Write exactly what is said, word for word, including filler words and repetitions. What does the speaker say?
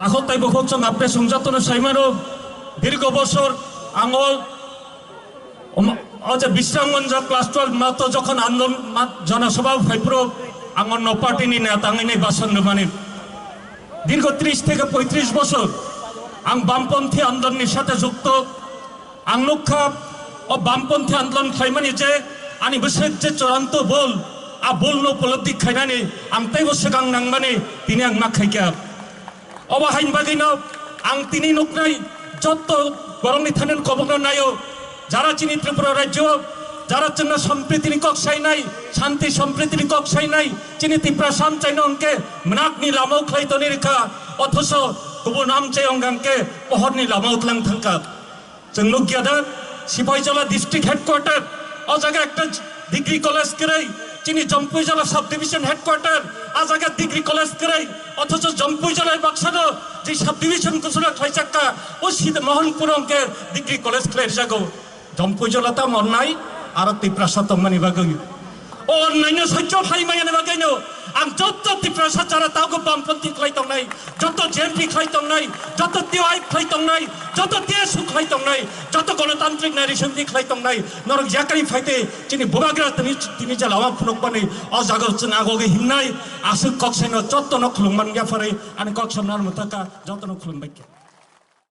Khotaibo khokchang apre sung jotono saimano, dirgo bosor ang o, om-, o je Bisramganj class twelve mato jokhon andolon ma-, jonosabha phaipro ang onno party ni neta wngwi nai basan rwmani. Dirgo tris theke poitris bosor ang bamponthi andolon ni sate jukto. Ang nukha, o bamponthi andolon khlaimani je ani bwswk je churanto bul, a bulno upolobdi khainani ang teibo swkang nangmani tini ang ma khaikha. Obo hain bagwino ang tini nuknai jotto borokni thani kobokno naio, jara chini Tripura rajyo, jara chwngno sompritini kok sainai, shanti sompritini kok sainai, chini Tiprasa amchaino hwnkhe mwnakni lamao khlai toni rwkha, othoso kubun amchai wngkha hwnkhe pohorni lamao tlang thangkha. Chwng nukya da, Sipaijala district headquarter, o jaga ekta degree college kwrwi, chini Jampuijala subdivision headquarter, a jaga degree college kwrwi, othocho Jampuijala baksano je subdivision kusura khlaijakka, o Sida Mohanpur hwnkhe degree college khlaijago. Jampuijala tamo onnai, aro Tiprasa tongmani bagwi. O onnaino sojjo khlai maya ni bagwino ang jotto Tiprasa jara tabuk bamponthi khlai tongnai, jotto J M P khlai tongnai, jotto T Y F khlai tongnai, jotto T S U khlai tongnai, jotto Ganatantrik Nari Samiti khlai tongnai, norok yakarwi phaite chini bubagra tini, tini je lama phunukmani o jaga chwng agogi himnai, aswk kok saino jottono khulumman yapharwi ani kok samna mwthaka jottono khulumbai kha.